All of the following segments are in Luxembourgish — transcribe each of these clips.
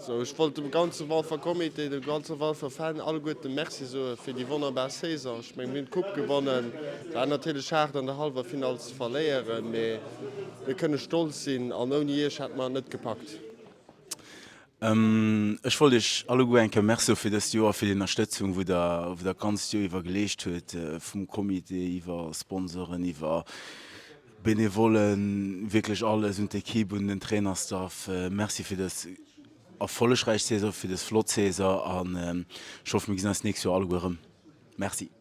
Sou, ech wollt dem ganze Walfer Comité, dem ganze Walfer Fan alleguerten Merci soe fir déi wonnerbar Saison. Ech mengen, mir hunn d'Coupe gewonnen. War natierlech haart an der hallwer Finall ze verléieren, mee mir kënne stolz sinn an ouni iech hätte mer et net gepackt. Ech wollt iech alleguer eng Kéier Merci soe fir dëst Joer, fir déi Ënnerstëtzung, wou der, wou der d'ganzt Joer iwwer geleescht huet, vum Comité iwwer Sponsoren, iwwer Benevollen, wierklech alles, un d'Equipe, un den Trainerstaff. Merci fir dës erfollegräich Saison, fir dës flott Saison an ech hoffen, mir gesinn eis d'nächst Joer alleguer erëm. Merci.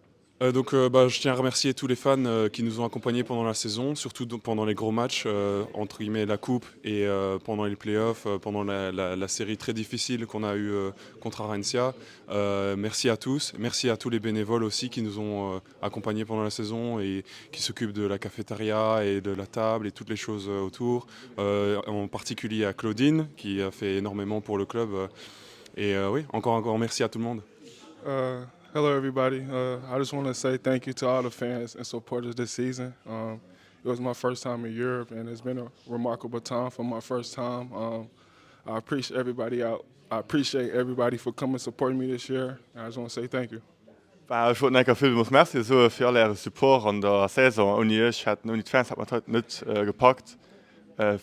Donc bah, je tiens à remercier tous les fans qui nous ont accompagnés pendant la saison, surtout pendant les gros matchs entre guillemets la coupe et pendant les playoffs, pendant la, la, la série très difficile qu'on a eu contre Arencia. Merci à tous, merci à tous les bénévoles aussi qui nous ont accompagnés pendant la saison et qui s'occupent de la cafétéria et de la table et toutes les choses autour. En particulier à Claudine qui a fait énormément pour le club. Et oui, encore encore merci à tout le monde. Uh, hello everybody. Uh, I just want to say thank you to all the fans and supporters this season. Um, it was my first time in Europe and it's been a remarkable time for my first time. Um, I appreciate everybody out. I appreciate everybody for coming supporting me this year. I just want to say thank you. Bah, ech wollt nach eng Kéier villmools Merci soe fir all äre Support an der Saison. Ouni iech hätten, ouni d'Fans hätt mer et haut net gepackt.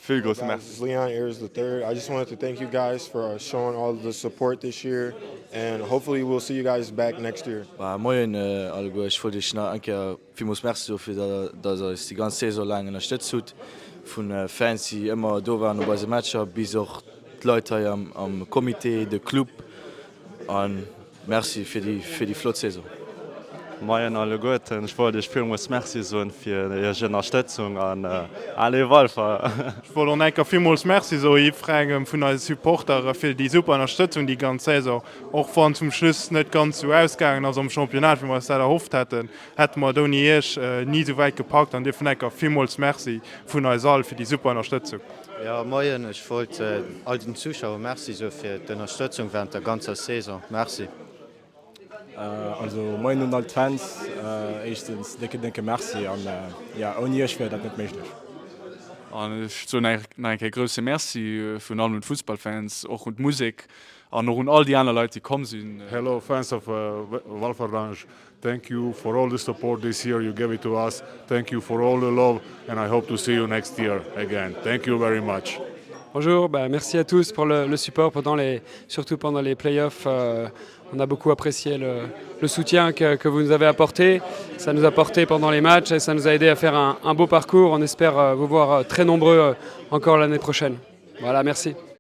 Vill grousse Merci. Leon Ayers the third. I just wanted to thank you guys for showing all the support this year and hopefully we'll see you guys back next year. Bah, moien alleguer, ech wollt iech nach eng Kéier villmools Merci soe fir datt der eis déi ganz Saison laang ënnerstëtzt hutt. Vu Fans déi ëmmer do waren op eise Matcher bis och d'Leit hei am Comité, de Club an Merci fir déi fir déi flott Saison. Moien alleguerten, ech wollt iech villmools Merci soen fir iech Ënnerstëtzung an Allez Walfer! Ech wollt och enker villmools Merci soe jiddferengem vun eise Supportere fir déi super Ënnerstëtzung déi ganz Saison. Och wann zum Schluss net ganz sou ausgaangen ass am Championnat wéi mer eis dat erhofft hätten, hätte mer et ouni iech ni sou wäit gepackt an dierfen enker villmools Merci vun eis all fir déi super Ënnerstëtzung. Jo moien, ech wollt all den Zuschauer Merci soe fir d'Ënnerstëtzung während der ganzer Saison. Merci. Also moien un all d'Fans, éischtens décke décke Merci an jo ouni iech wier dat net méiglech. An ech soen nach eng Kéier grousse Merci virun allem un d'Fussballfans, och un d'Musek an och un all déi aner Leit déi komm sinn. Hello fans of Walferdange, Thank you for all the support this year you gave it to us. Thank you for all the love and I hope to see you next year again. Thank you very much. Bonjour, bah, merci à tous pour le, le support pendant les, surtout pendant les playoffs. Euh, on a beaucoup apprécié le, le soutien que, que vous nous avez apporté. Ça nous a porté pendant les matchs et ça nous a aidé à faire un, un beau parcours. On espère euh, vous voir euh, très nombreux euh, encore l'année prochaine. Voilà, merci.